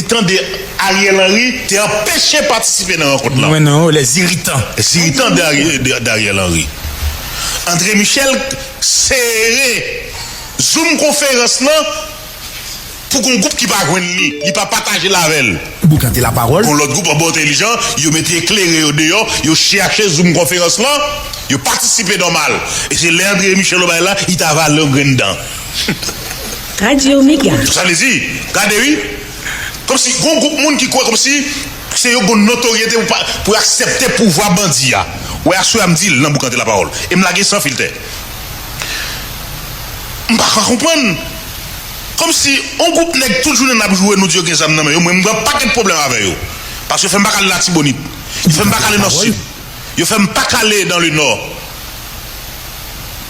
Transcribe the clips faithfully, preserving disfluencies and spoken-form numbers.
Iritan de Ariel Henry te anpeche patisipe nan rankont lan. Mwen non, les irritants. Les irritants de Ari- de- de Ariel Henry. André Michel sere Zoom konferans lan pou gon gwoup ki pa jwenn li, li pa pataje l avè l. Boukante lapawòl. Gon lòt gwoup anba entèlijan, yo mete eklere yo deyò, yo chache Zoom konferans lan, yo patisipe nòmal. E se lè André Michel Obay la, li ta vale yon grenn dan. Radio Mega. Sa vle di, gade wi, kòmsi gon gwoup moun ki kwè kòmsi se yo gon notoryete pou, pa- pou aksepte pouvwa bandi a. Wè aswè a m di l nan Boukante lapawòl. E m lage san filtè. M pa ka konprann. Kòmsi yon gwoup nèg tout jounen n ap joure nou di yo gen zam nan men yo, mwen m gen pakèt pwoblèm avè yo. Paske yo fè m pa ka ale Latibonit. Yo fè m pa ka ale Nòsid. Yo fè m pa ka ale dans le Nord.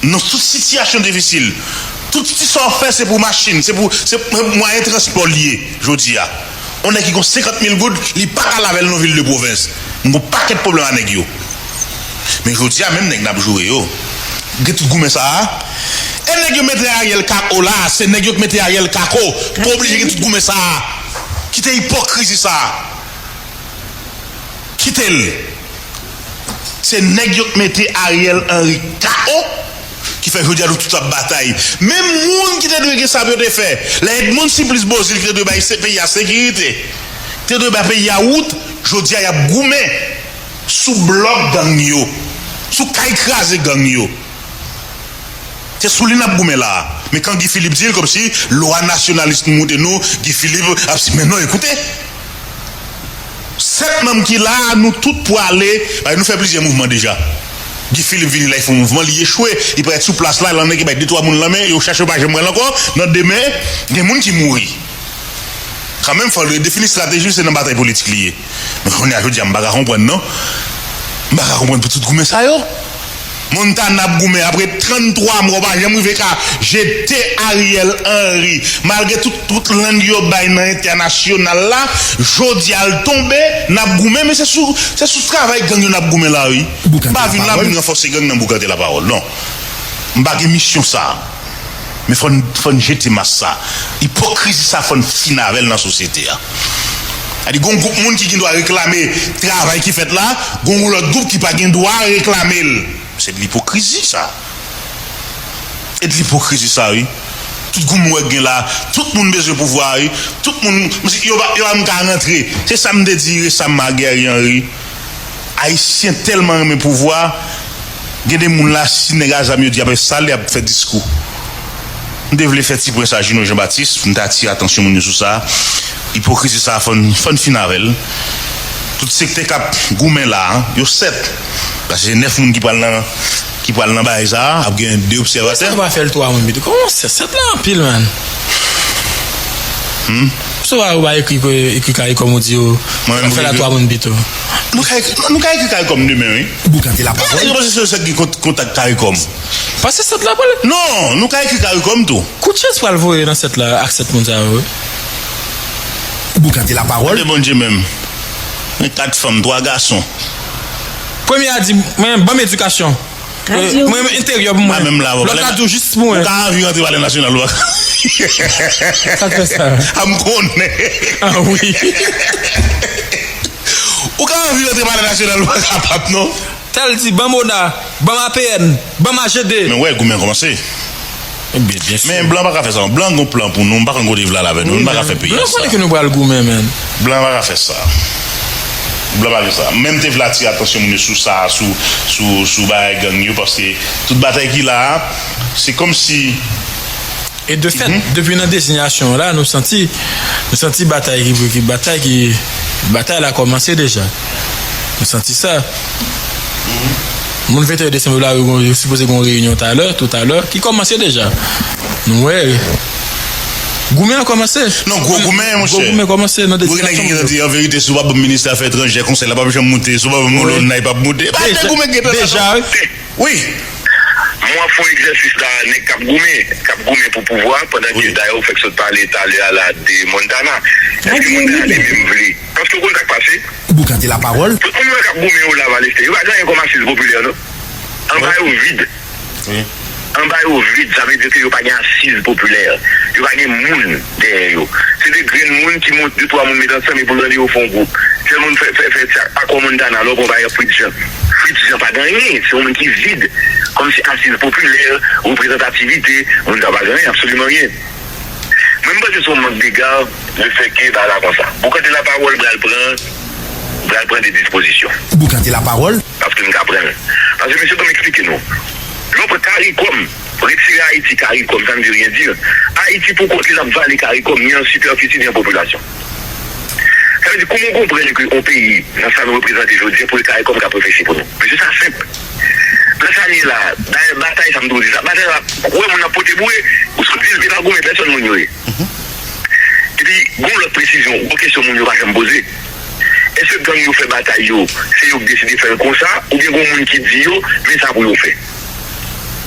Nan tout sitiyasyon difisil, tout ti sa w fè se pou machin, se pou se mwayen transpò l ye jodi a. Yon nèg ki gon senkant mil goud, li pa ka al avè l nan vil de pwovens. M gon pakèt pwoblèm a nèg yo. Men jodi a, menm nèg n ap joure yo, gen tout goumen sa a. E nèg yo mete Ariel Kako la, se nèg yo k mete Ariel Kako pou oblije gen tout goumen sa a. Kite ipokrizi sa a. Kite l. Se nèg yo k mete Ariel Henry K O ki fè jodi a nou tout ap batay. Menm moun ki te dwe gen sa pou yo te fè. Lè Edmonde Supplice Beauzile ki te dwe bay se- peyi a sekirite, ki te dwe bay peyi a wout, jodi a y ap goumen sou blòk gang yo, sou kay kraze gang yo. Se sou li n ap goumen la a. Men kan Guy Philippe di l kòmsi lwa nasyonalis nou moute nou, Guy Philippe ap si men non, ekoute. Sèt manm ki la a, nou tout pwale, paske nou fè plizyè mouvman deja. Guy Philippe vini la, li fè yon mouvman, li echwe, li parèt sou plas la, l anneke bay de twa moun lanmen, yo chache yo pa janm wè l ankò, nan demen, gen moun ki mouri. Kanmenm, fò l redefini estrateji l, se nan batay politik li ye. Men kounye a, jodi a, m pa ka konprann non. M pa ka konprann pou tout goumen sa yo. Montana ap goumen apre tranntwa mwa, w pa janm rive ka jete Ariel Henry. Malgre tout, tout lang yo bay nan entènasyonal la, jodi a l tonbe, n ap goumen, men se sou, se sou travay gang yo n ap goumen la, wi. M pa vin la pou n ranfòse gang nan Boukante lapawòl, non. M pa gen misyon sa a. Men fò n, fò n jete mas sa. Ipokrizi sa, fò n fin avè l nan sosyete a. Sa di, gon gwoup moun ki gen dwa reklame travay ki fèt la, gon lòt gwoup ki pa gen dwa reklame l. Se de lipokrizi sa. E de lipokrizi sa, wi. Tout goumen w wè k gen la, tout moun bezwen pouvwa, wi. Tout moun, yo pa, yo pa menm ka rantre. Se sa m te di resaman a Guerrier Henry. Ayisyen tèlman renmen pouvwa, gen de moun la, si nèg a zam yo di apre sa, li ap fè diskou. M te vle fè ti pwen sa, Junior Jean Baptiste, pou m ta atire atansyon moun yo sou sa. Ipokrizi sa, fò n, fò n fin avè l. Tout sektè k ap goumen la, yo sèt. Paske se nèf moun ki pral nan, ki pral nan bagay sa, ap gen de obsèvatè. Sa nou pa fè l twa moun pito. Kòman sèt, sèt la anpil, man. Hmm? Sou pa ou pa ekri, ekri karikom ou di yo. Mwen menm fè la twa moun pito. Nou ka ekri, nou ka ekri karikom demen, wi. Boukante lapawòl. Yo panse se yo sèl ki gen kont- kontak karikom. Paske sèt la pral. Non, nou ka ekri karikom tou. Kout chèz pral voye nan sèt la ak sèt moun sa yo, wi. Boukante lapawòl. Tande Bondye menm. Men kat fanm, twa gason. Premye a di, men, ban m edikasyon. Mwen, mwen enteryè pou mwen. Mwen menm la, lòt la tou jis pou mwen. Ou ka anvi rantre Palè Nasyonal, ou pa ka. Sa k fè sa? A m konnen. Ah wi. Ou ka anvi rantre Palè Nasyonal, ou pa kapab, non. Tèl di, ban m ona, ban m A P N, ban m A G D. Men w wè, goumen kòmanse. Ebyen, byen si. Men blan pa ka fè sa. Blan gon plan pou nou. M pa konn kote vle al avè nou. Nou pa ka fè peyi a sa. Blan konnen ke nou pral goumen, men. Blan pa ka fè sa. Blan pa fè sa. Men m te vle atire atansyon moun yo sou sa, sou, sou, sou bagay gang yo, paske tout batay ki la a, se kòmsi. E de fèt, depi nan dezinyasyon an la, nou santi, nou santi batay ki, ki batay ki, batay la kòmanse deja. Nou santi sa. Moun venteyen desanm yo la, yo, yo sipoze gen yon reyinyon talè, toutalè, ki kòmanse deja. Nou wè, goumen an kòmanse. Non, gwo goumen, monchè. Gwo goumen kòmanse nan dezinyasyon moun yo. Gwo nèg ki di, an verite, si w pa ban m minis afè etranjè, konsèy la p ap janm moute, si w pa ban m Olonn, l p ap moute. Deja, deja, wi. Wi. Mwen ap fè yon egzèsis la, nèg k ap goumen, k ap goumen pou pouvwa, pandan ke dayè ou fèk sot pale talè a la de Montana. Èske Montana li menm vle? Paske w konn sa k pase? Boukante lapawòl. Tout moun yo k ap goumen yo la Palestè, yo pa gen anyen kòm asiz popilè, non. Anba yo vid. Anba yo vid, sa vle di ke yo pa gen asiz popilè. Yo pa gen moun dèyè yo. Se de grenn moun ki monte, de twa moun met ansanm epi yo mande yo fè yon gwoup. Sèl moun fè, fè, fè sa, Akò Montana, lè w pran pa egzanp Fritz Jean. Fritz Jean pa gen anyen, se yon moun ki vid. Kòmsi asiz popilè, reprezantativite, moun sa pa gen anyen, absoliman anyen. Mwen, m panse se yon mank dega, le fè ke bagay la konsa. Boukante Lapawòl pral pran, pral pran de dispozisyon. Boukante Lapawòl? Paske m ka pran l. Paske mesye, ban m eksplike nou. Lè w pran CARICOM, retire Ayiti, CARICOM, ça ne veut rien dire. Ayiti, pou kont li, l ap vale CARICOM, ni an sipèfisi, ni an popilasyon. Sa vle di, kòman w konprann ke yon peyi, nan sa nou reprezante jodi a, pou CARICOM ka reflechi pou nou? Mesye, sa senp. Nan sa n ye la, dayè, batay sa, m toujou di sa, batay la, ou wè moun ap pote boure, ou sot di l, se pa goumen pèsòn moun yo ye. Epi, gon lòt presizyon, gon kesyon moun yo pa janm poze. Èske gang yo fè batay yo, se yo k deside fè l konsa, oubyen gon moun ki di yo, men sa pou yo fè?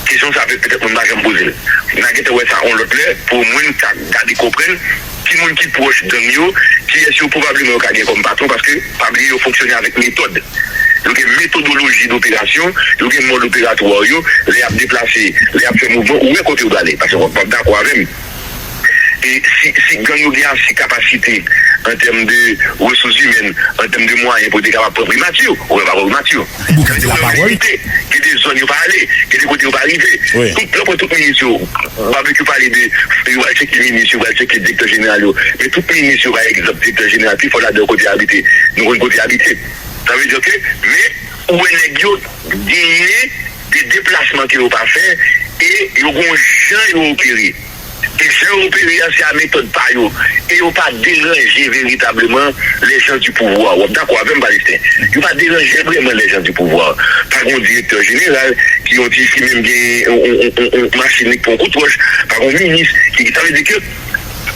Kesyon sa, pe-, petèt moun pa janm poze l. N a gentan wè sa yon lòt lè, pou mwen, m ka gade konprann ki moun ki pwòch gang yo, kiyès yo pwobableman yo ka gen kòm patwon, paske pa bliye yo fonksyone avèk metòd. Yo gen metodoloji doperasyon, yo gen mòd operatwa yo, lè y ap deplase, lè y ap fè mouvman, ou wè kote yo prale, paske w ap, w ap dakò avè m. E si, si gang yo gen ase kapasite an tèm de resous imèn, an tèm de mwayen pou yo te kapab pran primati, ou wè pa pran primati. Boukante Lapawòl. Gen de zòn yo pa ale, gen de kote yo pa rive. Wi. Tout, lè w pran tout minis yo, Babekyou pale de, yo pral tcheke minis, yo pral tcheke direktè jeneral yo. Men tout minis yo, pa egzanp, direktè jeneral, pifò ladan yo kote y abite. Nou konn kote y abite. Sa vle di ke, men, ou wè nèg yo genyen de deplasman ke yo pa fè e yo gon jan yo opere. E jan yo opere a, se a metòd pa yo. E yo pa deranje veritableman les gens du pouvoir. W ap dakò avè m, Palestin. Yo pa deranje vrèman les gens du pouvoir. Pa gon direktè jeneral ki yon ti fi menm gen yon, yon, yon, yon, yon machin li k pran kout wòch. Pa gon minis ki, sa vle di ke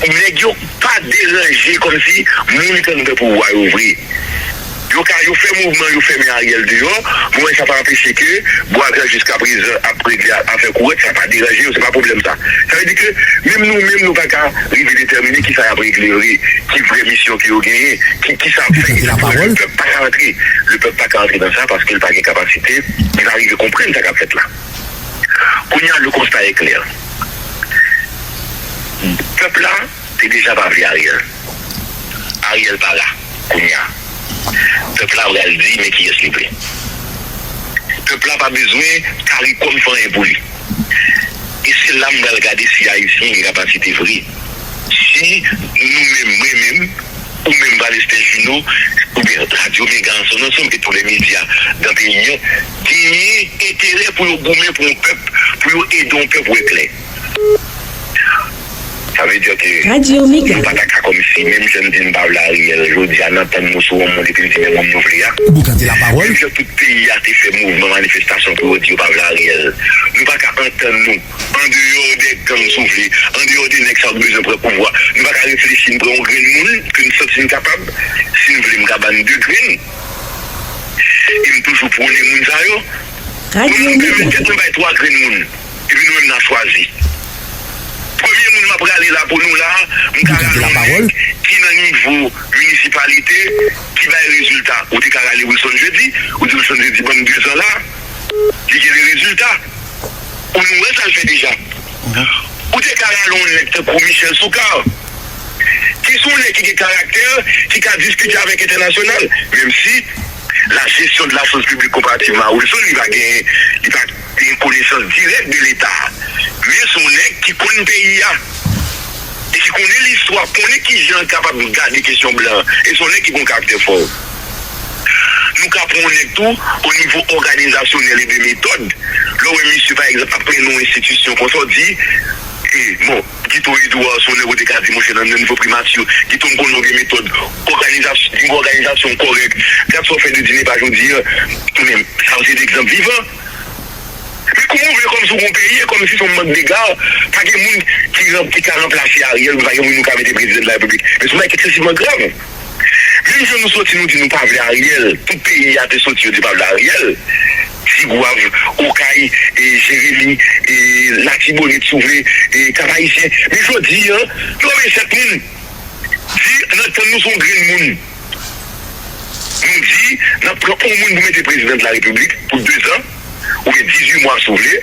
nèg yo pa deranje kòmsi moun k anndan pouvwa yo vre. Yo ka, yo fè mouvman, yo fèmen Ariel deyò, mwen wè sa pa anpeche ke Bwa Gran jiskaprezan ap regle a-, afè kourant, sa pa deranje yo, se pa pwoblèm sa. Sa vle di ke menm nou menm, nou pa ka rive detèmine kisa y ap regle vre, ki vrè misyon ke yo genyen, ki, kisa ap fè. Boukante Lapawòl. Lepèp pa ka antre. Lepèp pa ka antre nan sa paske l pa gen kapasite, li pa rive konprann sa k ap fèt la. Kounye a, le constat est clair. Pèp la te deja pa vle Ariel. Ariel pa la, kounye a. Pèp la pral di, men kiyès li vle. Pèp la pa bezwen CARICOM fè anyen pou li. E se la m pral gade si Ayisyen gen kapasite vre. Si nou menm, mwen menm, ou menm Palestin Juno, oubyen Radyo Mega an son ansanm e tout lè medya nan peyi an, genyen enterè pou yo goumen pou yon pèp, pou yo ede yon pèp wè klè. Sa vle di ke Radyo Mega. Nou pa ta ka kòmsi, menm jan n di n pa vle Ariel, jodi a n antann nou sou yon moun epi n di men moun nou vle a. Boukante Lapawòl. Menm jan tout peyi a te fè mouvman manifestasyon pou yo di yo pa vle Ariel, nou pa ka antann nou andeyò de gang, si w vle, andeyò de nèg sa yo k bezwen pran pouvwa. Nou pa ka reflechi, n pran yon grenn moun ke n santi n kapab, si n vle, m ka ba n de grenn. E m toujou pwone moun sa yo. Radyo Mega. Mwen, m pèmèt tèt mwen bay twa grenn moun. Epi nou menm n a chwazi. Premye moun m ap rale la pou nou la, m ka rale yon nèg ki nan nivo minisipalite, ki bay rezilta. Ou te ka rale Wilson Jeudi, ou di Wilson Jeudi ban m de zan la, li gen de rezilta. Ou nou wè sa l fè deja. Ou te ka rale yon nèg tankou Michel Soukar, ki se yon nèg ki gen karaktè, ki ka diskite avèk entènasyonal, menm si la gestion de la chose publique comparativement à Wilson, li pa gen, li pa gen konesans dirèk de Leta. Men se yon nèg ki konn peyi a. E ki konnen listwa, konnen kijan l kapab gade kesyon blan. E se yon nèg ki gen yon karaktè fò. Nou ka pran yon nèg tou, o nivo òganizasyonèl e de metòd. Lè w wè misye, pa egzanp, ap mennen yon enstitisyon konsa, w di, e, bon, Guito Edouard, se yon nèg ou te ka di, monchè, nan nivo primati, Guito, m konnen w gen metòd, òganizasyon, nivo òganizasyon kòrèk. Gad sa w fè de Dine pa jodi a. Men, sa se de egzanp vivan. Men kòman w vle kòmsi w gon peyi, e kòmsi se yon mank dega, pa gen moun ki ran-, ki ka ranplase Ariel, pa gen moun nou ka mete prezidan de la repiblik. Men se yon bagay ki eksesivman grav. Menm jan nou soti, nou di nou pa vle Ariel, tout peyi a te soti, yo di pa vle Ariel. Tigwav, Okay, e, Jeremi, e, Latibonit, si w vle, e, Kap Ayisyen. Men jodi a, nou anmenm sèt moun. Di, n antann nou se yon grenn moun. Nou di, n ap pran yon moun pou mete prezidan de la repiblik pou de zan, oubyen dizuit mwa, si w vle.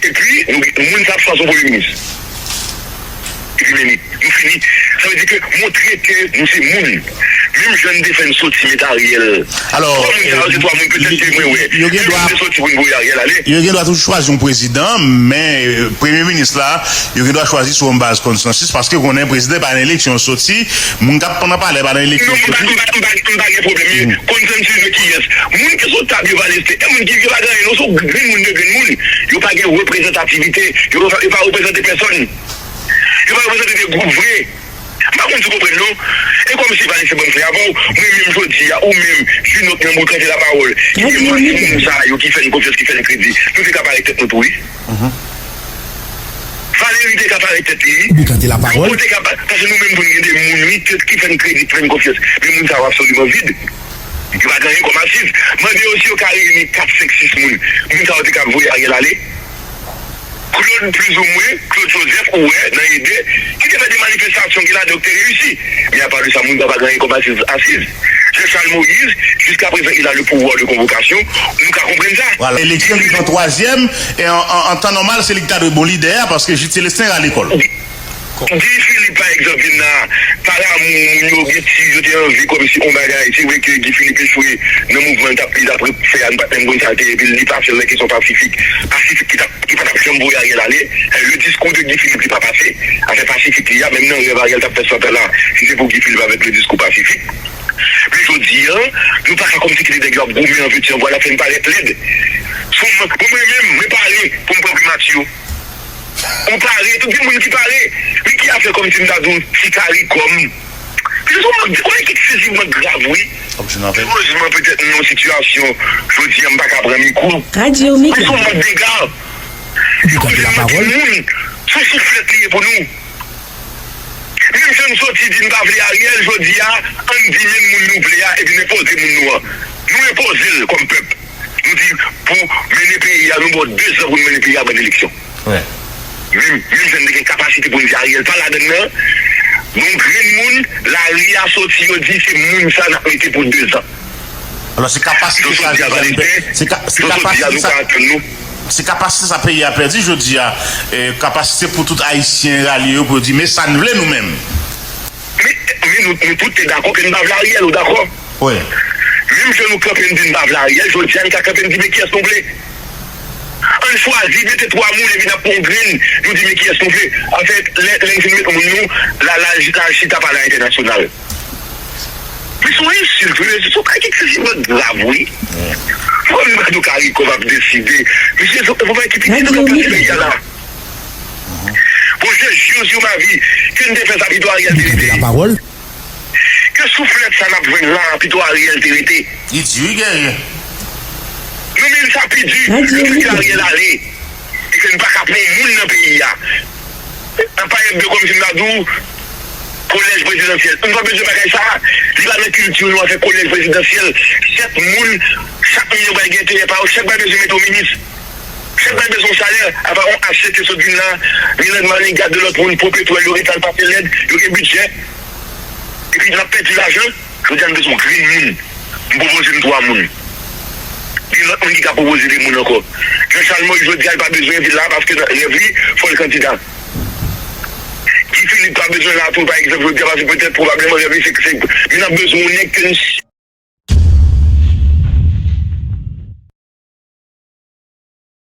Epi, nou, moun sa ap chwazi yon premye minis. Epi men li, nou fini. Sa vle di ke montre ke nou se moun. Menm jan n te fè n soti met Ariel. Alò, twa moun sa yo se twa moun petèt ke mwen wè. Yo gen dwa, te soti pou n voye Ariel ale. Yo gen dwa toujou chwazi yon prezidan, men, euh, premye minis la, yo gen dwa chwazi sou yon baz konsansis, paske konnen prezidan pa nan eleksyon soti, moun k ap nan palè pa nan eleksyon soti. Non, m pa, m pa, m pa, m pa gen pwoblèm. Konsansis de kiyès? Moun ki sou tab yo pa leste, e moun ki, yo pa gen anyen, non, se yon grenn moun de grenn moun. Yo pa gen reprezantativite, yo pa, yo pa reprezante pèsòn. Yo pa reprezante de gwoup vre. M pa konn si w konprann non. E kòmsi Vanessa bann frè avè w, mwen menm jodi a, ou menm, Junot nan bout rantre lapawòl, ki gen mwen moun sa yo ki fè n konfyans, ki fè n kredi, nou te ka parèt tèt nou tou wi. Valery te ka parèt tèt li wi. Bout rantre lapawòl. Ou te ka pa, paske nou menm tou n gen de moun wi, ki, ki fè n kredi, ki fè n konfyans. Men moun sa yo absoliman vid. Yo pa gen anyen kòm asiz. Mande yo si yo ka reyini kat, senk, sis moun. Moun sa yo te ka voye Ariel ale. Claude, plizoumwen, Claude Joseph, ou wè, nan ede, ki te fè de manifestasyon ki ladan yo ki te reyisi. Men apa de sa, moun sa pa gen anyen kòm asiz, asiz. Jean Charles Moïse, jusqu'à présent, il a le pouvoir de convocation. Nou ka konprann sa. Vwala, eleksyon li pran twazyèm, e an, an, an tan nòmal, se li ki ta dwe bon lidè a, paske Jude Célestin rale kò l. Guy Philippe, pa egzanp, vin la, pa damou moun yo gen ti, yo te anvi kòmsi on bagay. Se vre ke Guy Philippe echwe nan mouvman l t ap, li t ap fè a, n pa t menm konn sa l te ye, epi li pase l nan kesyon pasifik. Pasifik ki t ap, ki pa t ap janm voye Ariel ale. Le diskou de Guy Philippe, li pa pase. Afè pasifik li a, menm nan rèv Ariel t ap fè santa la, si se pou Guy Philippe avèk le diskou pasifik. Men jodi a, nou pa ka kòmsi kite nèg yo ap goumen an veti an vwala fè n parèt lèd. Sou mwen, bon, mwen menm, mwen pare pou m pran primati yo. Ou pare, tout gen moun ki pare. Men ki afè kòmsi m ta di w ti karikòm. Pito se yon mank, ou wè kèk sezisman grav wi. Erezman petèt nou nan yon sitiyasyon, jodi a m pa ka pran mikwo. Men se yon mank dega. Se kòmsi nou di moun, se yon souflèt li ye pou nou. Menm jan n soti di n pa vle Ariel, jodi a, ann di menm moun nou vle a, epi n enpoze moun nou an. Nou enpoze l kòm pèp. Nou di, pou mennen peyi a, nou ba w dezan pou n mennen peyi a ban eleksyon. Menm, menm jan n te gen kapasite pou n di Ariel pa ladann nan, gon grenn moun, lari a soti, yo di se moun sa n ap mete pou dezan. Alò, se kapasite sa, se ka-, se kapasite sa, se kapasite sa peyi a pèdi jodi a, e, kapasite pou tout Ayisyen ralye yo pou yo di, men sa n vle nou menm. Men, men nou, nou tout te dakò ke n pa vle Ariel, ou dakò? Wi. Menm jan nou kanpe n di n pa vle Ariel, jodi a n ka kanpe n di men kiyès nou vle. Ann chwazi, mete twa moun epi n ap pran yon grenn, nou di men kiyès nou vle. Anfèt, lè, lè n fin met moun nou, la, la, la chita palè entènasyonal. Men se yon ensilt wi, mesye, se yon bagay ki eksesivman grav wi. Fò m gade yon karikòm ap deside. Mesye, se yon bagay ki piti nou ka pase peyi a la. Bon, je jure sur ma vie, ke n te fè sa pito Ariel te rete. Ke souflèt sa n ap jwenn la a pito Ariel te rete. Li di wi, Guerrier. Non, men sa pi di, lefètke Ariel ale, e ke n pa ka pran moun nan peyi a. An pa yon de kòmsi m ta di w, kolèj prezidansyèl. Nou pa bezwen bagay sa a. Li pa nan kilti nou afè kolèj prezidansyèl. Sèt moun, chak moun yo bay gen enterè pa yo. Chak bay bezwen mete yon minis. Chak bay bezwen yon salè. Apa yon H C T sot vin la, Milan Manigat de lòt moun, Popetwèl, yo ret al pase lèd, yo gen bidjè. Epi n ap pèdi lajan. Jodi a n bezwen yon grenn moun. M pwopoze n twa moun. Gen lòt moun ki ka pwopoze de moun ankò. Jean Charles Moïse jodi a, li pa bezwen vin la paske nan rèv li, fò l kandida. Guy Philippe pa bezwen la tou, pa egzanp, jodi a, paske petèt, pwobableman, rèv li se, se, men n ap bezwen yon nèg ke n